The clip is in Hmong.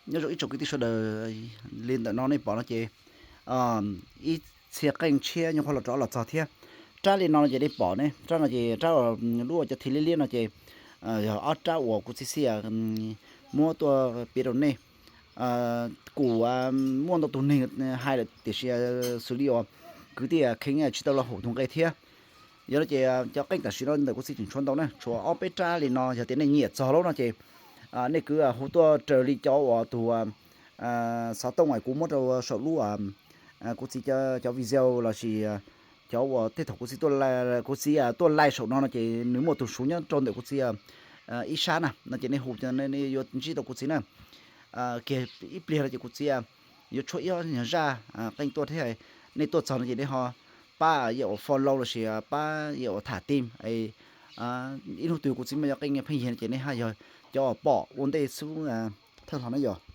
Nyob zoo ib tsoom kwv tij sawv daws, li ntawm no nej pom no ces ib txhia qeej tshiab nyuam qhuav los rov los txog thiab. Rab li no no ces nej pom ne, rab no ces rab lub cov thib liab liab no ces yog ob rab uas kuv txiv xib muab tuaj piav rau nej. Kuj muaj ntau tus neeg hais lawm tiam sis xws li uas kwv tij Kheev tsis tau los haum tus nqe thiab. Yog no ces cov qeej tam sim no ntawm kuv txiv tseem tshuav ntau na, tshuav ob peb rab li no, yog tias nej nyiam txog lawm no ces nej kwv hu tuaj raws li cov uas tus xov tooj uas kuv muab rau saum lub kuv txiv cov video lossis cov uas tej thaum kuv txiv, kuv txiv tuaj live saum no no ces nws muaj tus suv nyob rau ntawm kuv txiv ib sab na, no ces nej hu nej yuav ntsib tau kuv txiv na. Kiag ib pliag no ces kuv txiv yuav tshuab ib ob nyuag zaj qeej tuaj thiab. Nej tuaj txog no ces nej ho pab yam uas follow lossis pab yam uas tham tim. Ib hnub twg kuv txiv muaj cov qeej pheej yig no ces nej ho yog cov uas pom ua ntej xwb thawj hlo na yog.